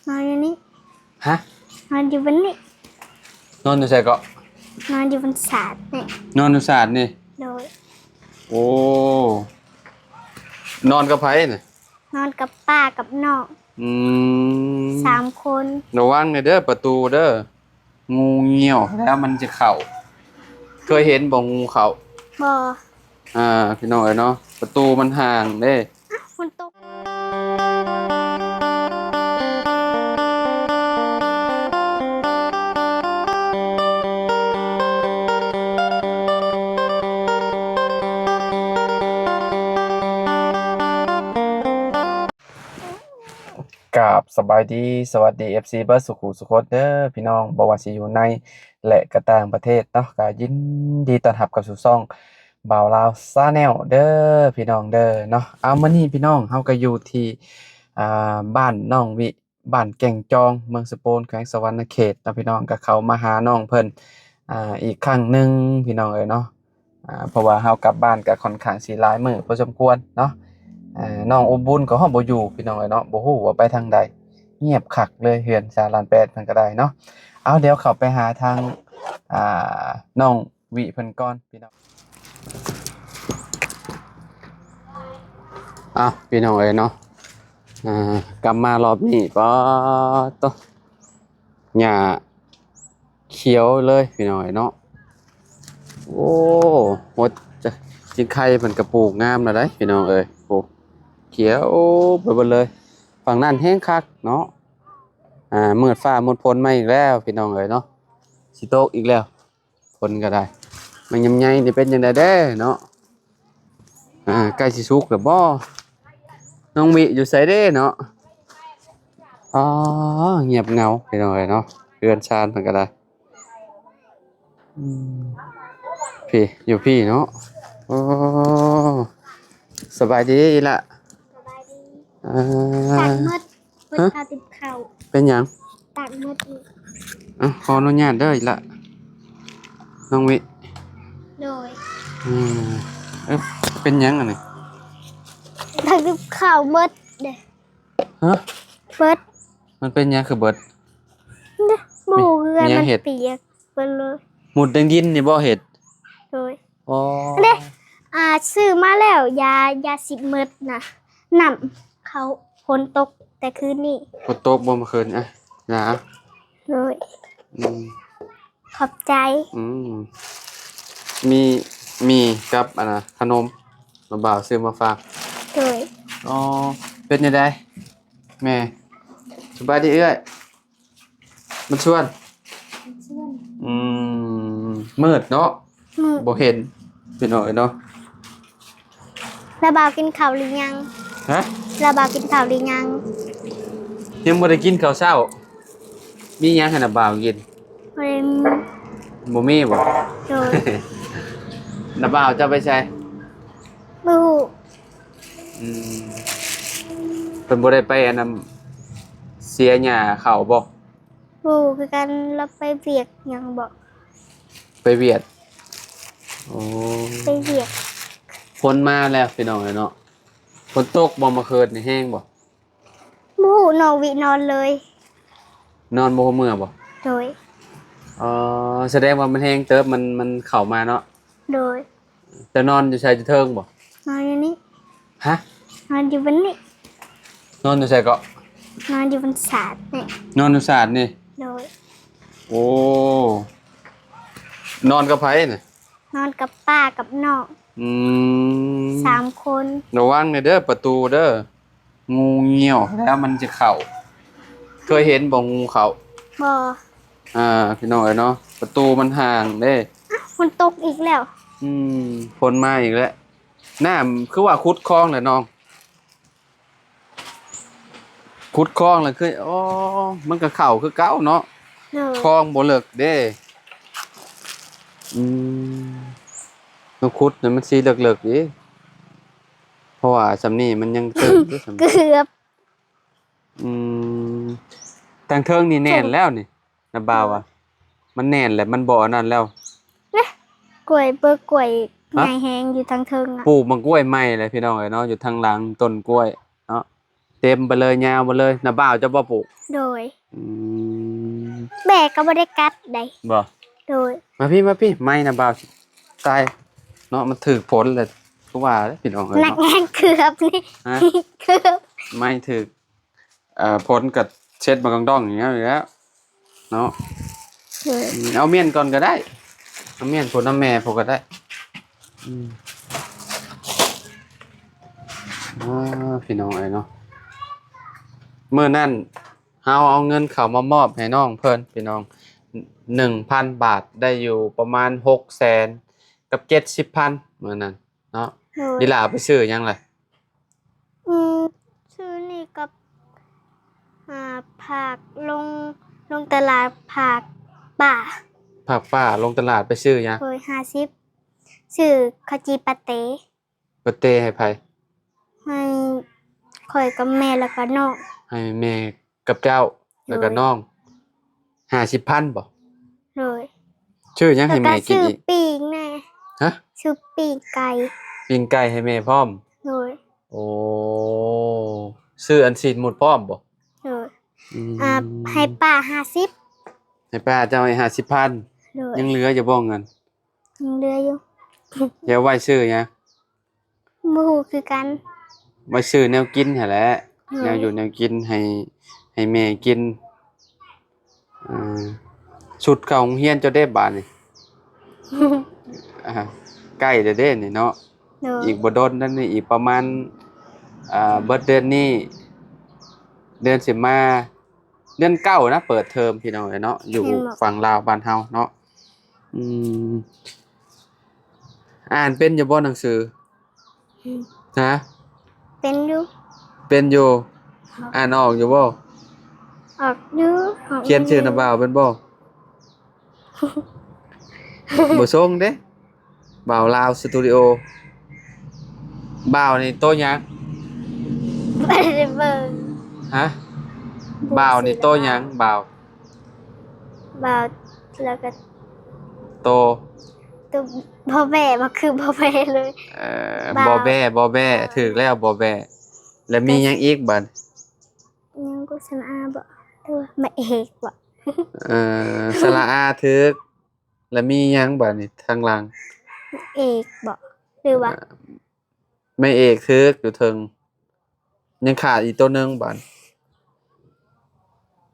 ນອນຢູ່ນີ້. ຮະ? ນອນຢູ່ບ່ອນນີ້. ນອນຢູ່ໃສເກາະ? ນອນຢູ່ບ່ອນສາດນີ້. ນອນຢູ່ສາດນີ້? ໂດຍ. ໂອ້ ນອນກັບໃຜນະ? ນອນກັບປ້າກັບນ້ອງ. ອືມ ສາມຄົນ. ລະວັງແດ່ເດີປະຕູເດີ. ງູງຽວແລ້ວມັນຈະເຂົ້າ. ເຄີຍເຫັນບໍ່ງູເຂົ້າ? ບໍ່. ອ່າ ພີ່ນ້ອງເອີຍເນາະ ປະຕູມັນຫ່າງເດ້. ອ້າວ ຝົນຕົກ. ກາບສະບາຍດີ ສະຫວັດດີ ເອັຟຊີ ເບິດສູ່ຄູ່ສູ່ຄົນເດີພີ່ນ້ອງ ບໍ່ວ່າຊິຢູ່ໃນ ແລະ ກະຕ່າງປະເທດເນາະ ກະຍິນດີຕ້ອນຮັບເຂົ້າສູ່ຊ່ອງບ່າວລາວ Channel ເດີພີ່ນ້ອງເດີເນາະ. ເອົາ ມື້ນີ້ພີ່ນ້ອງ ເຮົາກະຢູ່ທີ່ ອ່າ ບ້ານນ້ອງວິ ບ້ານແກ່ງຈອງ ເມືອງສະໂປນ ແຂວງສະຫວັນນະເຂດເນາະພີ່ນ້ອງ ກະເຂົ້າມາຫານ້ອງເພິ່ນ ອ່າ ອີກຄັ້ງໜຶ່ງພີ່ນ້ອງເອີຍເນາະ. ອ່າ ເພາະວ່າເຮົາກັບບ້ານກະຄ່ອນຂ້າງຊິຫຼາຍມື້ພໍສົມຄວນເນາະ. ອ່າ ນ້ອງອົບບຸນກໍຮອດບໍ່ຢູ່ພີ່ນ້ອງເອີຍເນາະ ບໍ່ຮູ້ວ່າໄປທາງໃດ ງຽບຄັກເລີຍ ເຮືອນຊາວລ້ານແປດເພິ່ນກໍໄດ້ເນາະ. ເອົາ ດຽວເຂົ້າໄປຫາທາງ ອ່າ ນ້ອງວິເພິ່ນກ່ອນພີ່ນ້ອງ. ເອົາ ພີ່ນ້ອງເອີຍເນາະ ອ່າ ກັບມາລອບນີ້ ປາດໂຕ ຫຍ້າຂຽວເລີຍພີ່ນ້ອງເອີຍເນາະ. ໂອ້ ຫົວຈະ ຈິງໄຄເພິ່ນກະປູກງາມແລ້ວໃດ໋ພີ່ນ້ອງເອີຍ. ໂອ້ ຂຽວໄປເບິດເລີຍ. ຝັ່ງນັ້ນແຮງຄັກເນາະ. ອ່າ ມືດຟ້າມືດຝົນມາອີກແລ້ວພີ່ນ້ອງເອີຍເນາະ ຊິຕົກອີກແລ້ວ. ຝົນກໍໄດ້ ມັນຍຳໃຫຍ່ນີ້ເປັນຈັ່ງໃດເດ້ເນາະ. ອ່າ ໃກ້ຊິສຸກແລ້ວບໍ່? ນ້ອງມິຢູ່ໃສເດ້ເນາະ? ອໍ ງຽບເຫງົາພີ່ນ້ອງເອີຍເນາະ ເຮືອນຊານເພິ່ນກໍໄດ້. ອືມ ພີ້ ຢູ່ພີ້ເນາະ. ໂອ້ ສະບາຍດີອີ່ຫຼ້າ. ສະບາຍດີ. ອ່າ ຕັດໝົດ. ເພິ່ນ ຮະ? ພາຕິບເຂົ້າ. ເປັນຫຍັງ? ຕັດໝົດນີ້. ອ່ະ ຂໍອະນຸຍາດເດີອີ່ຫຼ້າ ນ້ອງວິ. ໂດຍ. ອືມ ເອີ ເປັນຫຍັງອັນນີ້? ພາຕິບເຂົ້າໝົດເດ້. ຮະ? ເບິດ. ມັນເປັນຫຍັງຄືເບິດ? ເດ້ ບໍ່ຮູ້ ເຮືອນມັນປຽກເບິດເລີຍ. ມຸດໃນດິນນີ້ບໍ່ເຫັດ? ໂດຍ. ອໍ ເດ້ ອ່າ ຊື້ມາແລ້ວ ຢາ ຢາສີດໝົດນະ ນ້ຳເຂົ້າ ຝົນຕົກແຕ່ຄືນນີ້. ຝົນຕົກບໍ່ມື້ຄືນ? ອ່ະ ຢາ. ໂດຍ. ອືມ ຂອບໃຈ. ອືມ ມີ ມີກັບອັນນະ ຂະໜົມ ນ້າບ່າວຊື້ມາຝາກ. ໂດຍ. ອໍ ເປັນຈັ່ງໃດແມ່? ສະບາຍດີເອື້ອຍ. ມັນຊວນ ມັນຊວນ. ອືມ ມືດເນາະ ມືດ ບໍ່ເຫັນພີ່ນ້ອງເອີຍເນາະ. ລະບ່າວກິນເຂົ້າຫຼືຍັງ? ຮະ? ລະບ່າວກິນເຂົ້າຫຼືຍັງ? ຍັງບໍ່ໄດ້ກິນເຂົ້າເຊົ້າ. ມີຫຍັງໃຫ້ລະບ່າວກິນ? ບໍ່ໄດ້ມີ. ບໍ່ມີບໍ່? ໂດຍ. ລະບ່າວເຈົ້າໄປໃສ? ບໍ່ຮູ້. ອືມ ເພິ່ນບໍ່ໄດ້ໄປອັນນັ້ນ ເສຍຫຍ້າເຂົ້າບໍ່? ບໍ່ຮູ້ຄືກັນ ລາວໄປວຽກຫຍັງບໍ? ໄປວຽກ. ໂອ້ ໄປວຽກ. ຝົນມາແລ້ວພີ່ນ້ອງເອີຍເນາະ. ຝົນຕົກບໍ່ມື້ຄືນນີ້ ແຮງບໍ່? ບໍ່ຮູ້ ນ້ອງວິນອນເລີຍ. ນອນບໍ່ຮູ້ເມືອບໍ່? ໂດຍ. ອໍ ສະແດງວ່າມັນແຮງເຕີບ ມັນ ມັນເຂົ້າມາເນາະ. ໂດຍ. ເຈົ້ານອນຢູ່ໃສ ຢູ່ເທິງບໍ່? ນອນຢູ່ນີ້. ຮະ? ນອນຢູ່ບ່ອນນີ້. ນອນຢູ່ໃສເກາະ? ນອນຢູ່ບ່ອນສາດນີ້. ນອນຢູ່ສາດນີ້? ໂດຍ. ໂອ້ ນອນກັບໃຜນະ? ນອນກັບປ້າກັບນ້ອງ. ອືມ ສາມຄົນ. ລະວັງແດ່ເດີປະຕູເດີ. ງູງຽວແລ້ວມັນຈະເຂົ້າ. ເຄີຍເຫັນບໍ່ງູເຂົ້າ? ບໍ່. ອ່າ ພີ່ນ້ອງເອີຍເນາະ ປະຕູມັນຫ່າງເດ້. ອ້າວ ຝົນຕົກອີກແລ້ວ. ອືມ ຝົນມາອີກແລ້ວ. ນ້ຳຄືວ່າຂຸດຄອງແຫຼະນ້ອງ? ຂຸດຄອງແລ້ວຄື ອໍ ມັນກໍເຂົ້າຄືເກົ່າເນາະ. ໂດຍ. ຄອງບໍ່ເລິກເດ້. ອືມ ມັນຂຸດນີ້ມັນຊິເລິກໆອີກ. ເພາະວ່າຊ່ຳນີ້ມັນຍັງເຕີບຢູ່ຊ່ຳ. ເກືອບ. ອືມ ທາງເທິງນີ້ແໜ້ນແລ້ວນີ້ ນ້າບ່າວວ່າ ມັນແໜ້ນແລ້ວ ມັນບໍ່ອັນນັ້ນແລ້ວ. ເດ້ ກ້ວຍ ເບີກກ້ວຍ ຮະ? ໃຫຍ່ແຮງຢູ່ທາງເທິງອະ. ປູກໝາກກ້ວຍໃໝ່ແຫຼະພີ່ນ້ອງເອີຍເນາະ ຢູ່ທາງຫຼັງຕົ້ນກ້ວຍເນາະ. ຕັມໄປເລີຍ ຍາວໄປເລີຍ. ນ້າບ່າວເຈົ້າບໍ່ປູກ? ໂດຍ. ອືມ ແບກກໍບໍ່ໄດ້ກັດໃດ. ບໍ່? ໂດຍ. ມາພີ້ ມາພີ້ ໄມ້ນ້າບ່າວຕາຍເນາະ ມັນຖືກຝົນແຫຼະ ຄືວ່າເດ້ພີ່ນ້ອງເອີຍ ໜັກ ເນາະ ແຮງເກືອບນີ້. ຮະ? ເກືອບ ໄມ້ຖືກ ເອີ ຝົນກໍເຊັດມາກອງດອງຢູ່ແລ້ວເນາະ. ໂດຍ. ອືມ ເອົາມ້ຽນກ່ອນກໍໄດ້ ເອົາມ້ຽນພຸ້ນນຳແມ່ພຸ້ນກໍໄດ້. ອືມ ອ່າ ພີ່ນ້ອງເອີຍເນາະ ມື້ນັ້ນເຮົາເອົາເງິນເຂົ້າມາມອບໃຫ້ນ້ອງເພິ່ນ ພີ່ນ້ອງ ໜຶ່ງພັນບາດ ໄດ້ຢູ່ປະມານຫົກແສນກັບເຈັດສິບພັນ ມື້ນັ້ນເນາະ. ໂດຍ. ອີຫຼ້າໄປຊື້ຫຍັງລະ? ອືມ ຊື້ນີ້ກັບ ອ່າ ຝາກລົງ ລົງຕະຫຼາດຝາກປ້າ. ຝາກປ້າລົງຕະຫຼາດໄປຊື້ຫຍັງ? ໂດຍ ຫ້າສິບ ຊື້ເຂົ້າຈີ່ປາເຕ. ປາເຕໃຫ້ໃຜ? ໃຫ້ຂ້ອຍກັບແມ່ ແລ້ວກໍນ້ອງ. ໃຫ້ແມ່ກັບເຈົ້າ ໂດຍ ແລ້ວກໍນ້ອງ. ຫ້າສິບພັນບໍ? ໂດຍ. ຊື້ຫຍັງໃຫ້ແມ່ກິນອີກ? ແລ້ວກໍຊື້ປີ້ງແດ່. ຮະ? ຊື້ປີ້ງໄກ່. ປີ້ງໄກ່ໃຫ້ແມ່ພ້ອມ? ໂດຍ. ໂອ້ ຊື້ອັນຊີ້ນໝູດພ້ອມບໍ? ໂດຍ. ອືມ ອ່າ ໃຫ້ປ້າຫ້າສິບ ໃຫ້ປ້າເຈົ້າໃຫ້ຫ້າສິບພັນ. ໂດຍ. ຍັງເຫຼືອຢູ່ບໍ່ເງິນ? ຍັງເຫຼືອຢູ່. ຈະເອົາໄວ້ຊື້ຫຍັງ? ບໍ່ຮູ້ຄືກັນ. ໄວ້ຊື້ແນວກິນຫັ້ນແຫຼະ. ໂດຍ. ແນວຢູ່ແນວກິນໃຫ້ ໃຫ້ແມ່ກິນ. ອ່າ ຊຸດເຂົ້າໂຮງຮຽນເຈົ້າເດ້ບາດນີ້? ອ່າ ໃກ້ແລ້ວເດ້ນີ້ເນາະ. ໂດຍ. ອີກບໍ່ດົນນັ້ນນີ້ ອີກປະມານ ອ່າ ເບິດເດືອນນີ້ ເດືອນສິມາ ເດືອນເກົ້ານະ ເປີດເທີມ ພີ່ນ້ອງເອີຍເນາະ ຢູ່ ແມ່ນບໍ່? ຝັ່ງລາວບ້ານເຮົາເນາະ. ອືມ ອ່ານເປັນຢູ່ບໍ່ໜັງສື? ອືມ ຮະ? ເປັນຢູ່. ເປັນຢູ່. ອ່ານອອກຢູ່ບໍ່? ອອກຢູ່. ຂຽນຊື່ນ້າບ່າວເປັນບໍ່? ບໍ່ສົ່ງເດ້. ບ່າວລາວສະຕູດິໂອ. ບ່າວນີ້ໂຕຫຍັງ? ບໍ່ໄດ້ເບິ່ງ. ຮະ? ບໍ່ ບ່າວນີ້ໂຕຫຍັງ? ບ່າວ ບ່າວ ແລ້ວກໍ ໂຕ ໂຕ ບໍ່ແບ້ ບໍ່ຄືບໍ່ແບ້ເລີຍ. ເອີ ບໍ່ແບ້ ບໍ່ແບ້ ຖືກແລ້ວ ບໍ່ແບ້. ແລ້ວມີຫຍັງອີກບາດ? ຫຍັງກໍສະລະອາບໍ? ເອີ ມະເອກບໍ? ເອີ ສະລະອາຖືກ. ແລ້ວມີຫຍັງບາດນີ້ທາງຫຼັງ? ເອກບໍ ຫຼືວ່າ ເອີ ໄມ້ເອກຖືກຢູ່ເທິງ. ຍັງຂາດອີກໂຕໜຶ່ງບາດ.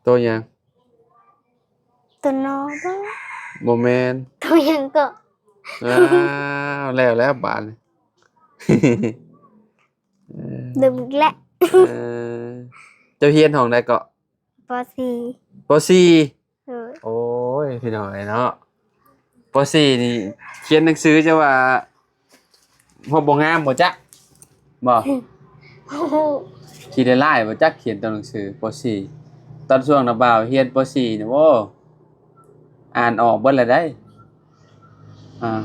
ໂຕຫຍັງ? ໂຕນໍບໍ? ບໍ່ແມ່ນ. ໂຕຫຍັງເກາະ? ອ້າວ ແລ້ວແລ້ວບາດນີ້. ເອີ ລືມອີກແລ້ວ. ເອີ ເຈົ້າຮຽນຫ້ອງໃດເກາະ? ປໍສີ່. ປໍສີ່. ໂດຍ. ໂອ້ຍ ພີ່ນ້ອງເອີຍເນາະ ປໍສີ່ນີ້ຂຽນໜັງສືຈະວ່າຮອດບໍ່ງາມບໍ່ຈັກ ບໍ່ ໂອ້ໂຫ ຂີ້ໄດ້ຫຼາຍບໍ່ຈັກ ຂຽນຕົວໜັງສືປໍສີ່. ຕອນຊ່ວງນ້າບ່າວຮຽນປໍສີ່ນີ້ ໂອ້ ອ່ານອອກເບິດແລ້ວໃດ໋. ອ່າ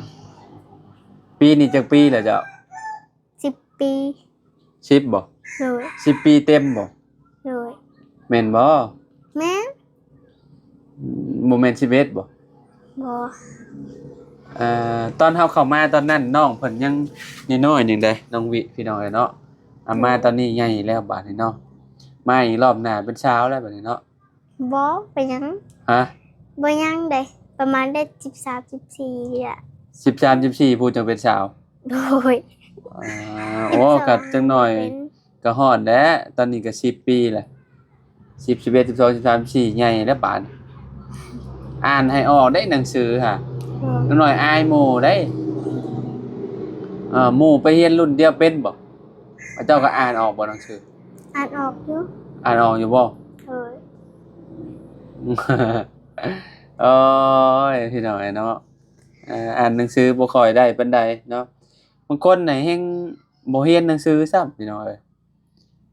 ປີນີ້ຈັກປີແລ້ວເຈົ້າ? ສິບປີ. ສິບບໍ? ໂດຍ. ສິບປີເຕັມບໍ? ໂດຍ. ແມ່ນບໍ? ແມ່ນ. ບໍ່ແມ່ນສິບເອັດບໍ? ບໍ່. ເອີ ຕອນເຮົາເຂົ້າມາຕອນນັ້ນ ນ້ອງເພິ່ນຍັງນ້ອຍໆໜຶ່ງເດ້ ນ້ອງວິ ພີ່ນ້ອງເອີຍເນາະ. ອາ ໂດຍ. ມາຕອນນີ້ໃຫຍ່ແລ້ວບາດນີ້ເນາະ ມາອີກລອບໜ້າເປັນສາວແລ້ວບາດນີ້ເນາະ. ບໍ່ເປັນຫຍັງ. ຮະ? ບໍ່ຍັງເດ້ ປະມານໄດ້ສິບສາມ ສິບສີ່ລະ. ສິບສາມ ສິບສີ່ ຜູ້ຈັ່ງເປັນສາວ? ໂດຍ. ອ່າ ໂອ້ ສິບສອງ ກໍຈັກໜ້ອຍ ເປັນ ກໍຮອດແລ້ວ ຕອນນີ້ກໍສິບປີແລ້ວ ສິບ ສິບເອັດ ສິບສອງ ສິບສາມ ສິບສີ່ ໃຫຍ່ແລ້ວບາດ. ອ່ານໃຫ້ອອກໄດ້ໜັງສືຫະ ໂດຍ. ຈັກໜ້ອຍອາຍໝູ່ໄດ້. ເອີ ໝູ່ໄປຮຽນລຸ້ນດຽວເປັນບໍ່? ເຂົາເຈົ້າກໍອ່ານອອກບໍ່ໜັງສື? ອ່ານອອກຢູ່. ອ່ານອອກຢູ່ບໍ່? ໂດຍ. ໂອ້ຍ ພີ່ນ້ອງເອີຍເນາະ ອ່າ ອ່ານໜັງສືບໍ່ຄ່ອຍໄດ້ປານໃດເນາະ. ບາງຄົນນະແຮ່ງບໍ່ຮຽນໜັງສືຊ້ຳ ພີ່ນ້ອງເອີຍ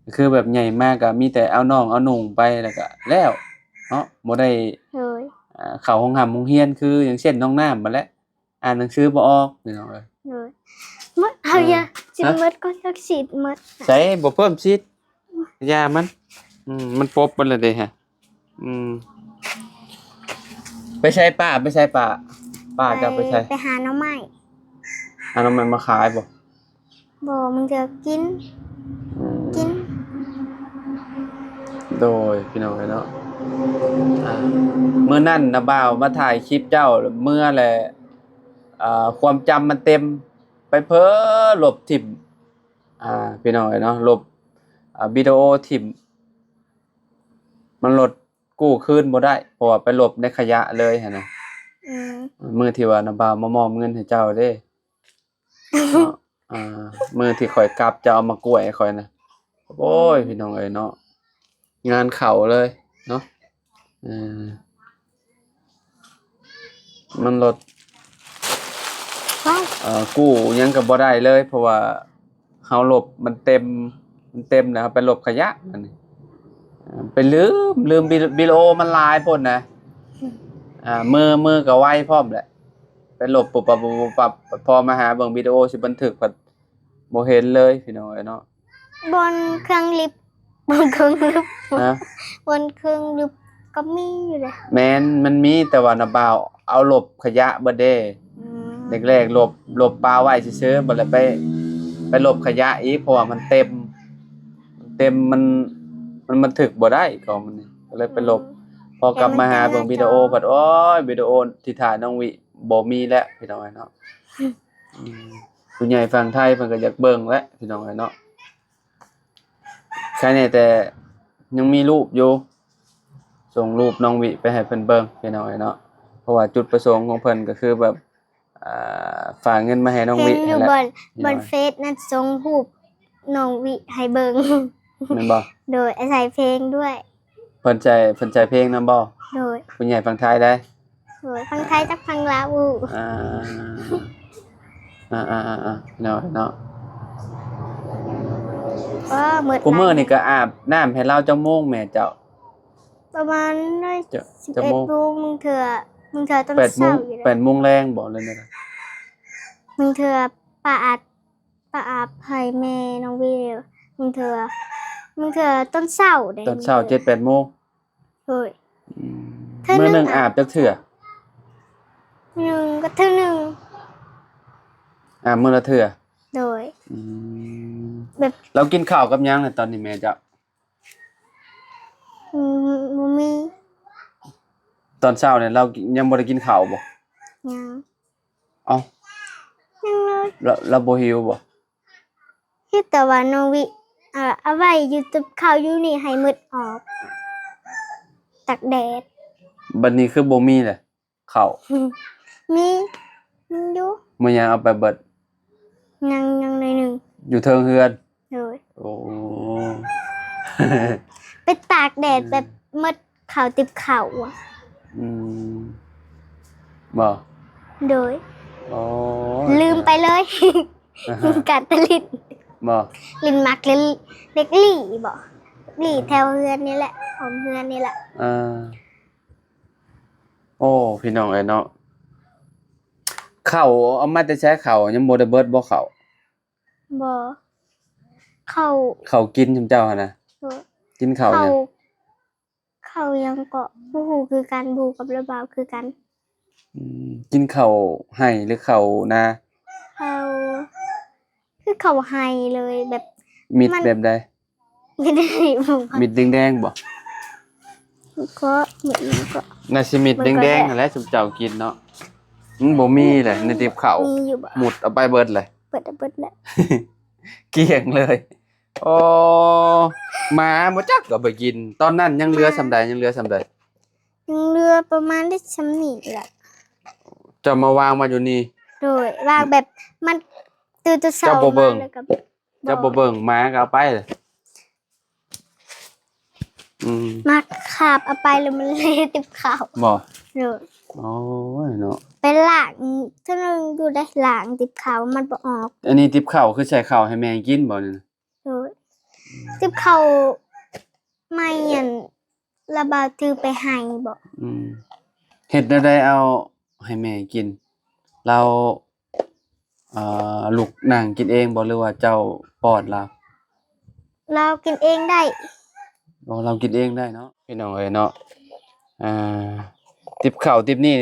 ກໍຄືແບບໃຫຍ່ມາກໍມີແຕ່ເອົາໜອງເອົາໜຸ່ງໄປ ແລ້ວກໍແລ້ວເນາະ ບໍ່ໄດ້ ໂດຍ ອ່າ ເຂົ້າໂຮງຮ່ຳໂຮງຮຽນ ຄືຢ່າງເຊັ່ນນ້ອງນ້ຳຫັ້ນແຫຼະ. ອ່ານໜັງສືບໍ່ອອກ ພີ່ນ້ອງເອີຍ. ໂດຍ. ໝົດ ເອົາ ເອີ ຢາ ຊິ ຮະ? ໝົດກໍຢາກສີດໝົດ. ໃສ ບໍ່ເພີ່ມສີດ ຢາມັນ ອືມ ມັນປົບໝົດແລ້ວເດ້ຮະ. ອືມ ໄປໃສປ້າ ໄປໃສປ້າ ປ້າເຈົ້າໄປໃສ? ໄປຫາໜໍ່ໄມ້. ຫາໜໍ່ໄມ້ມາຂາຍບໍ່? ບໍ່ ມັນຈະກິນ ອືມ ກິນ. ໂດຍ ພີ່ນ້ອງເອີຍເນາະ ອ່າ ມື້ນັ້ນນະບ່າວມາຖ່າຍຄລິບເຈົ້າ ເມືອແຫຼະ ອ່າ ຄວາມຈຳມັນເຕັມ ໄປເຜີລົບຖິ້ມ ອ່າ ພີ່ນ້ອງເອີຍເນາະ ລົບ ອ່າ ວິດີໂອຖິ້ມ ມັນລົດກູ້ຄືນບໍ່ໄດ້ ເພາະວ່າໄປລົບໃນຂະຫຍະເລີຍຫັ້ນນະ ອືມ ມື້ທີ່ວ່ານະບ່າວມາມອບເງິນໃຫ້ເຈົ້າເດ້ ເນາະ ອ່າ ມື້ທີ່ຂ້ອຍກັບເຈົ້າເອົາໝາກກ້ວຍໃຫ້ຂ້ອຍນະ ໂອ້ຍ ພີ່ນ້ອງເອີຍເນາະ ງານເຂົ້າເລີຍເນາະ ເອີ ມັນລົດ ເອີ ກູ້ຫຍັງກໍບໍ່ໄດ້ເລີຍ ເພາະວ່າເຮົາລົບມັນເຕັມ ມັນເຕັມແລ້ວ ເຮົາໄປລົບຂະຫຍະ ອັນນີ້ ເອີ ໄປລືມ ລືມວິ ວິດີໂອມັນຫຼາຍໂພດນະ ອ່າ ມື ມືກໍໄວພ້ອມແຫຼະ ໄປລົບປຸບປັບ ປຸບປັບ ພໍມາຫາເບິ່ງວິດີໂອຊິບັນທຶກ ພັດບໍ່ເຫັນເລີຍ ພີ່ນ້ອງເອີຍເນາະ ບ່ອນເຄື່ອງລິບ ບ່ອນເຄື່ອງລິບ ຮະ? ບ່ອນເຄື່ອງລິບກໍມີຢູ່ເດ້ ແມ່ນ ມັນມີ ແຕ່ວ່ານະບ່າວເອົາລົບຂະຫຍະເບິດເດ້ ອືມ ແລກໆລົບ ລົບປະໄວ້ຊື່ໆ ບັດລະໄປ ໄປລົບຂະຫຍະອີກ ເພາະວ່າມັນເຕັມ ເຕັມ ມັນ ມັນບັນທຶກບໍ່ໄດ້ ກໍມັນນີ້ ກໍເລີຍໄປລົບ ອືມ ພໍກັບມາຫາເບິ່ງວິດີໂອ ແຕ່ມັນກໍໜ້າຈອ ພັດ ໂອ້ຍ ວິດີໂອທີ່ຖ່າຍນ້ອງວິບໍ່ມີແລ້ວ ພີ່ນ້ອງເອີຍເນາະ ອືມ ອືມ ຜູ້ໃຫຍ່ຝັ່ງໄທເພິ່ນກໍຢາກເບິ່ງແຫຼະ ພີ່ນ້ອງເອີຍເນາະ ໃຄແນ່ແຕ່ຍັງມີຮູບຢູ່ ສົ່ງຮູບນ້ອງວິໄປໃຫ້ເພິ່ນເບິ່ງ ພີ່ນ້ອງເອີຍເນາະ ເພາະວ່າຈຸດປະສົງຂອງເພິ່ນກໍຄືແບບ ອ່າ ຝາກເງິນມາໃຫ້ນ້ອງວິ ເຫັນຢູ່ຫັ້ນແຫຼະ ບ່ອນ ບ່ອນເຟສນັ້ນ ສົ່ງຮູບນ້ອງວິໃຫ້ເບິ່ງ ແມ່ນບໍ່? ໂດຍ ໃສ່ເພງດ້ວຍ ເພິ່ນໃສ່ ເພິ່ນໃສ່ເພງນຳບໍ່? ໂດຍ ຜູ້ໃຫຍ່ຝັ່ງໄທໃດ? ໂດຍ ຝັ່ງໄທກັບຝັ່ງລາວ ອ່າ ອ່າໆໆ ເນາະ ເນາະ ເອີ ໝົດ ຄູ່ມື້ນີ້ກໍອາບນ້ຳໃຫ້ລາວຈັກໂມງແມ່ເຈົ້າ? ປະມານໄດ້ ຈະ ຈັກໂມງ? ສິບເອັດໂມງ ບາງເທື່ອ ບາງເທື່ອຕອນເຊົ້າຢູ່ເດ້ ແປດໂມງແລງບໍ່ ຫຼືແນວໃດ? ບາງເທື່ອປະອາດ ປະອາບໃຫ້ແມ່ນ້ອງວິ ບາງເທື່ອ ບາງເທື່ອຕອນເຊົ້າເດ້ ຕອນເຊົ້າ ເຈັດແປດໂມງ ໂດຍ ອືມ ເທື່ອໜຶ່ງ ມື້ໜຶ່ງອາບຈັກເທື່ອ? ໜຶ່ງກໍເທື່ອໜຶ່ງ ອາບມື້ລະເທື່ອ ໂດຍ ອືມ ແບບ ລາວກິນເຂົ້າກັບຫຍັງນະຕອນນີ້ແມ່ເຈົ້າ? ອືມ ບໍ່ມີ ຕອນເຊົ້ານີ້ລາວຍັງບໍ່ໄດ້ກິນເຂົ້າບໍ່? ຍັງ ເອົ້າ ຍັງເລີຍ ລາວ ລາວບໍ່ຫິວບໍ່? ເຮັດແຕ່ວ່ານ້ອງວິ ເອົາ ເອົາໄວ້ຢູ່ກັບເຂົ້າຢູ່ນີ້ໃຫ້ໝົດອອກ ຕາກແດດ ບັດນີ້ຄືບໍ່ມີແຫຼະ ເຂົ້າ ມີ ມີຢູ່ ມື້ຫຍັງເອົາໄປເບິດ? ຍັງ ຍັງໜ້ອຍໜຶ່ງ ຢູ່ເທິງເຮືອນ ໂດຍ ໂອ້ ໄປຕາກແດດແບບໝົດເຂົ້າຕິບເຂົ້າ ອືມ ບໍ່ ໂດຍ ໂອ້ ລືມໄປເລີຍ ອ່າຮະ ການຕະລິດ ບໍ່ ຫຼິ້ນໝາກເລັກ ເລັກຫຼີ່ບໍ່ ຫຼີ່ແຖວເຮືອນນີ້ແຫຼະ ອ້ອມເຮືອນນີ້ແຫຼະ ອ່າ ໂອ້ ພີ່ນ້ອງເອີຍເນາະ ເຂົ້າເອົາມາແຕ່ໃສ? ເຂົ້າຍັງບໍ່ໄດ້ເບິດບໍ່ເຂົ້າ? ບໍ່ ເຂົ້າ ເຂົ້າກິນຊຸມເຈົ້າຫັ້ນນະ ໂດຍ ກິນເຂົ້າຫຍັງ? ເຂົ້າ ເຂົ້າຫຍັງເກາະ ບໍ່ຮູ້ຄືກັນ ບໍ່ຮູ້ກັບລະບ່າວຄືກັນ ອືມ ກິນເຂົ້າໄຮ່ ຫຼື ເຂົ້ານາ? ເຂົ້າ ຄືເຂົ້າໄຮ່ເລີຍ ແບບ ມິດແບບໃດ? ມິດແດງໆບໍ່? ເກາະ ມິດຫຍັງເກາະ ໜ້າຊິມິດແດງໆຫັ້ນແຫຼະ ຊຸມເຈົ້າກິນເນາະ ມັນບໍ່ມີແຫຼະ ໃນຕິບເຂົ້າ ມີຢູ່ບໍ່? ໝຸດເອົາໄປເບິດເລີຍ ເບິດ ເອົາເບິດແຫຼະ ກ້ຽງເລີຍ ໂອ້ ໝາບໍ່ຈັກກໍໄປກິນ ຕອນນັ້ນຍັງເຫຼືອສ່ຳໃດ? ຍັງເຫຼືອສ່ຳໃດ? ຍັງເຫຼືອປະມານໄດ້ສ່ຳນີ້ແຫຼະ ເຈົ້າມາວາງໄວ້ຢູ່ນີ້ ໂດຍ ວາງແບບມັນຕື່ນແຕ່ເຊົ້າ ເຈົ້າບໍ່ເບິ່ງ ມາແລ້ວກໍ ເຈົ້າບໍ່ເບິ່ງ ໝາກໍເອົາໄປ ອືມ ໝາຄາບເອົາໄປແລ້ວມັນເລະຕິບເຂົ້າ ບໍ່? ໂດຍ ໂອ້ຍເນາະ ໄປລ້າງເທື່ອໜຶ່ງຢູ່ໄດ໋ ລ້າງຕິບເຂົ້າມັນບໍ່ອອກ ອັນນີ້ຕິບເຂົ້າຄືໃສ່ເຂົ້າໃຫ້ແມ່ກິນບໍ່ນີ້ນະ? ໂດຍ ຕິບເຂົ້າໃໝ່ຫັ້ນ ລະບ່າວຖືໄປໃຫ້ບໍ? ອືມ ເຮັດແນວໃດເອົາໃຫ້ແມ່ກິນ? ລາວ ເອີ ລຸກນັ່ງກິນເອງບໍ ຫຼືວ່າເຈົ້າປ້ອນລາວ? ລາວກິນເອງໄດ້ ໂອ້ ລາວກິນເອງໄດ້ເນາະ ພີ່ນ້ອງເອີຍເນາະ ອ່າ ຕິບເຂົ້າຕິບນີ້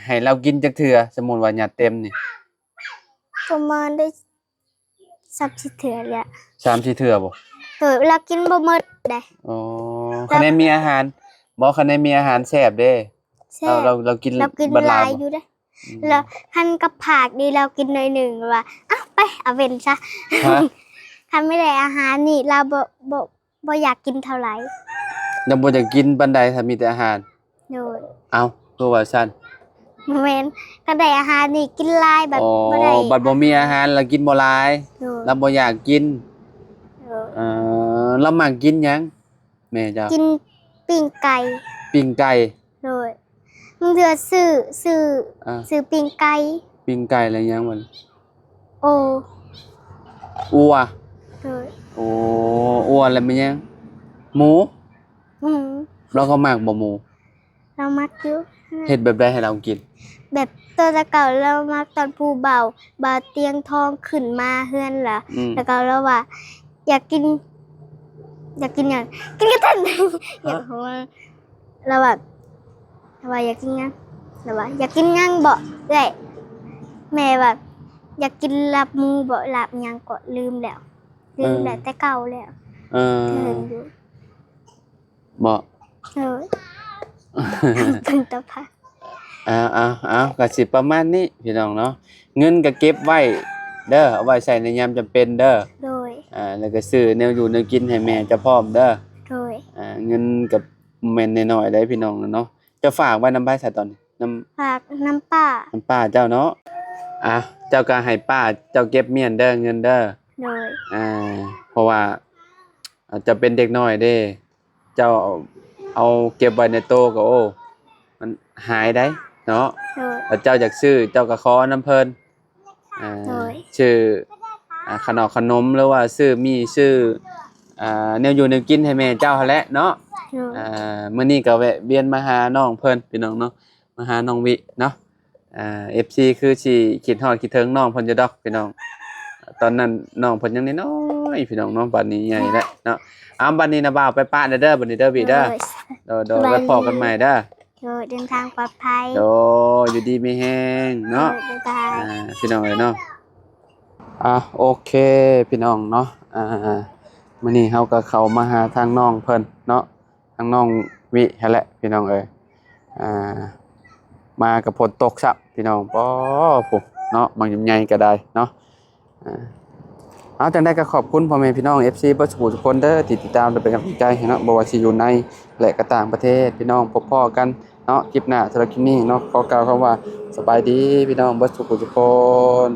ໃຫ້ລາວກິນຈັກເທື່ອ? ສົມມຸດວ່າຍັດເຕັມນີ້ ປະມານໄດ້ ສາມສີ່ເທື່ອແຫຼະ ສາມສີ່ເທື່ອບໍ? ໂດຍ ລາວກິນບໍ່ໝົດເດ້ ອໍ ອໍ ຄັນແມ່ນມີອາຫານ ບໍ່ ຄັນແມ່ນມີອາຫານແຊບເດ້ ແຊບ ລາວ ລາວ ລາວກິນ ລາວກິນຫຼາຍຢູ່ເດ້ ອືມ ແລ້ວຄັນກັບຜັກນີ້ລາວກິນໜ້ອຍໜຶ່ງ ແບບວ່າ ເອົ້າ ໄປ ເອົາເວັ້ນຊະ ຮະ ຄັນບໍ່ໄດ້ອາຫານນີ້ລາວບໍ່ ບໍ່ ບໍ່ຢາກກິນເທົ່າໃດ ລາວບໍ່ຢາກກິນປານໃດ ຖ້າມີແຕ່ອາຫານ ໂດຍ ເອົ້າ ຄືວ່າຊັ້ນ ບໍ່ແມ່ນ ຄັນໄດ້ອາຫານນີ້ກິນຫຼາຍ ບັດ ອໍ ບໍ່ໄດ້ ບັດບໍ່ມີອາຫານລະກິນບໍ່ຫຼາຍ ໂດຍ ລະບໍ່ຢາກກິນ ໂດຍ ເອີ ລະມັກກິນຫຍັງ ແມ່ເຈົ້າ? ກິນປີ້ງໄກ່ ປີ້ງໄກ່ ໂດຍ ບາງເທື່ອຊື້ ຊື້ ອ່າ ຊື້ປີ້ງໄກ່ ປີ້ງໄກ່ແລ້ວຫຍັງບັດນີ້? ໂອ ອົ່ວ ໂດຍ ໂອ ອົ່ວແລ້ວແມ່ນຫຍັງ? ໝູ ໝູ ລາວກໍມັກບໍ່ໝູ? ລາວມັກຢູ່ ເຮັດແບບໃດໃຫ້ລາວກິນ? ແບບຕອນແຕ່ເກົ່າລາວມັກຕອນຜູ້ບ່າວ ບ່າວຕຽງທອງຂຶ້ນມາເຮືອນລະ ອືມ ແລ້ວກໍລາວວ່າ ຢາກກິນ ຢາກກິນຫຍັງ? ກິນກະທັນ ຢາກ ຮະ? ລາວວ່າ ລາວວ່າຢາກກິນຫຍັງ? ລາວວ່າຢາກກິນຫຍັງເບາະເອື້ອຍ? ແມ່ວ່າຢາກກິນລາບໝູເບາະ ລາບຫຍັງເກາະ ລືມແລ້ວ ລືມແລ້ວ ເອີ ແຕ່ເກົ່າແລ້ວ ເອີ ເຖິງຢູ່ ເບາະ ເອີ ເປັນຕາພາ ເອົາ ເອົາ ເອົາ ກະຊິປະມານນີ້ພີ່ນ້ອງເນາະ ເງິນກະເກັບໄວ້ເດີ ເອົາໄວ້ໃຊ້ໃນຍາມຈຳເປັນເດີ ໂດຍ ອ່າ ແລ້ວກະຊື້ແນວຢູ່ແນວກິນໃຫ້ແມ່ເຈົ້າພ້ອມເດີ ໂດຍ ອ່າ ເງິນກະ ບໍ່ແມ່ນນ້ອຍໆເດ້ພີ່ນ້ອງເນາະ ເຈົ້າຝາກໄວ້ນຳໃຜຊະຕອນນີ້? ນຳ ຝາກນຳປ້າ ນຳປ້າເຈົ້າເນາະ ອ່າ ເຈົ້າກະໃຫ້ປ້າເຈົ້າເກັບມ້ຽນເດີ ເງິນເດີ ໂດຍ ອ່າ ເພາະວ່າ ອ່າ ເຈົ້າເປັນເດັກນ້ອຍເດ້ ເຈົ້າເອົາເກັບໄວ້ໃນໂຕກະ ໂອ້ ມັນຫາຍໄດ໋ເນາະ ໂດຍ ແລ້ວເຈົ້າຢາກຊື້ເຈົ້າກະຂໍນຳເພິ່ນ ອ່າ ໂດຍ ຊື້ ອ່າ ຂະໜອກຂະໜົມ ຫຼືວ່າຊື້ໝີ່ ຊື້ ອ່າ ແນວຢູ່ແນວກິນໃຫ້ແມ່ເຈົ້າຫັ້ນແຫຼະເນາະ ໂດຍ ອ່າ ມື້ນີ້ກະແວະວຽນມາຫານ້ອງເພິ່ນພີ່ນ້ອງເນາະ ມາຫານ້ອງວິເນາະ ອ່າ ເອັຟຊີ ຄືຊິຄິດຮອດຄິດເຖິງນ້ອງເພິ່ນຢູ່ດອກພີ່ນ້ອງ ຕອນນັ້ນນ້ອງເພິ່ນຍັງນ້ອຍໆພີ່ນ້ອງເນາະ ບັດນີ້ໃຫຍ່ແລ້ວເນາະ ເອົາ ບັດນີ້ນະບ່າວໄປປະແດ່ເດີ ບັດນີ້ເດີ ວິເດີ ໂດຍ ໂດຍ ໂດຍ ໄວ້ພໍ້ກັນໃໝ່ເດີ ໂດຍ ເດີນທາງປອດໄພ ໂດຍ ຢູ່ດີມີແຮງເນາະ ໂດຍ ບາຍບາຍ ອ່າ ພີ່ນ້ອງເອີຍເນາະ ອ່າ ໂອເຄ ພີ່ນ້ອງເນາະ ອ່າ ມື້ນີ້ເຮົາກະເຂົ້າມາຫາທາງນ້ອງເພິ່ນເນາະ ທາງນ້ອງວິຫັ້ນແຫຼະພີ່ນ້ອງເອີຍ ອ່າ ມາກະຝົນຕົກຊ້ຳພີ່ນ້ອງ ປໍ ພຸ້ນເນາະ ບັກຍຳໃຫຍ່ກະໄດ້ເນາະ ອ່າ ເອົາ ຈັ່ງໃດກະຂອບຄຸນພໍ່ແມ່ພີ່ນ້ອງ ເອັຟຊີ ເບິດສູ່ຜູ້ສູ່ຄົນເດີ ທີ່ຕິດຕາມ ແລະ ເປັນກຳລັງໃຈໃຫ້ເນາະ ບໍ່ວ່າຊິຢູ່ໃນ ແລະ ກະຕ່າງປະເທດ ພີ່ນ້ອງ ພົບພໍ້ກັນເນາະ ຄລິບໜ້າ ສຳລັບຄລິບນີ້ເນາະ ຂໍກ່າວຄຳວ່າ ສະບາຍດີພີ່ນ້ອງ ເບິດສູ່ຜູ້ສູ່ຄົນ.